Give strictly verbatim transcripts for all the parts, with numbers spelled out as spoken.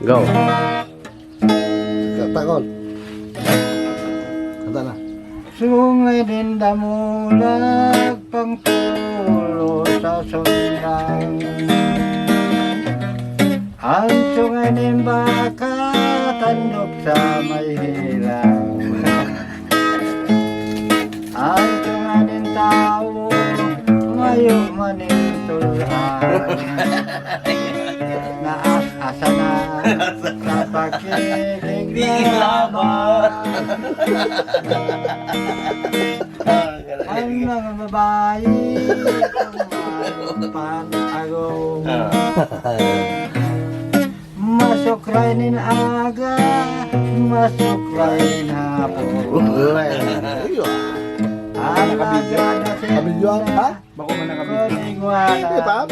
Go. Takon. Kanta na. Sungay nin damulag pangtulo sa sundang. Ang sungay nin baka tandok sa may hilang. Ang sungay nin tawo mayo man nin tulaan. Naas-asa na sa pakikiglaban. Ang mga babae, ang mga panago. Masukray nin aga, masukray nin hapon. Uy, ayun. Ang aga na Kabilyo ang, ha? Bako man ang kabit. Hindi pa?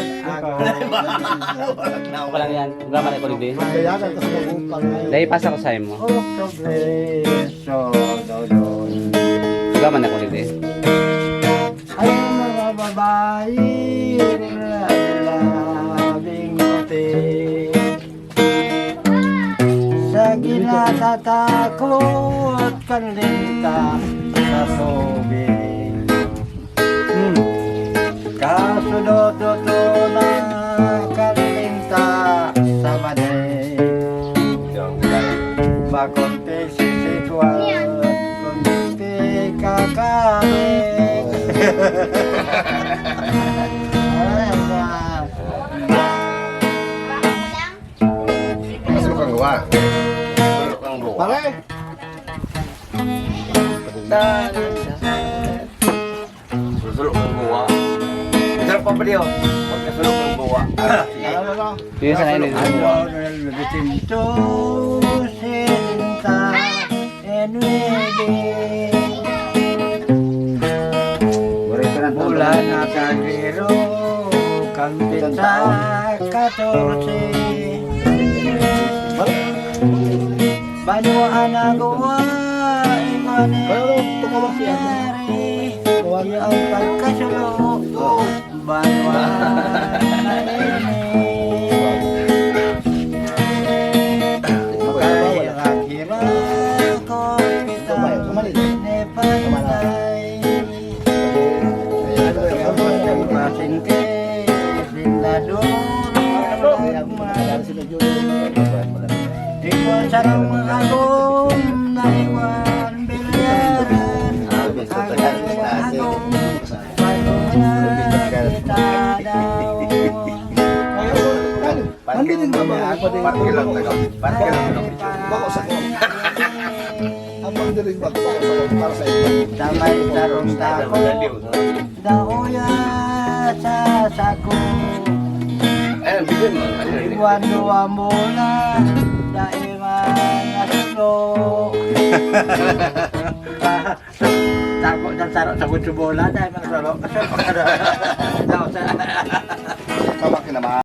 Ako lang yan. Huwag man ako ligdi. Kaya ka, tapos mag-upang na yun. Dahil pasa ko sa imo. October, so, dodon. Huwag man ako ligdi. Ay, mga babae, labing puti. Sa ginatatakot kan linta sa tubig. Hmm. Kasunod-sunod na kan linta sa banig. Bakong pisisitwal, kundi kakain. Ay, ma. Mas lukang gawa. Lukang gawa. Pare! Susulok ang buwa. Sarap pa pala yun. Pagkasulok ang buwa. Ano, ano? Yun sa kainin. Ano, ano, ano, Vicente? Sesenta y nueve. Mula na febrero, kampitan sa katorse. Banwa na gawa, iba ni nangyari. Ang pagkasulo, banwa na ini. Makahirak-hirak ko, kita ni Panday. Masingkit, sindador, magmahal. Di ko sarang mga agom na iwan, bilyaran. Agom, agom, patungan kita daw. Nandito ba mga pwede? Parke lang, taga, parke lang, taga. Bako sa ko. Ang pagdirig ba? Bako sa ko, para sa inyo. Damay sarong tako, daoya sa sako. Ayan, bigyan mo. Ano yun? Iwan mo ang bola, dahil mga sulo. Tako ng saro sa kutsubola, dahil mga sulo. Daw sa Tama ka naman.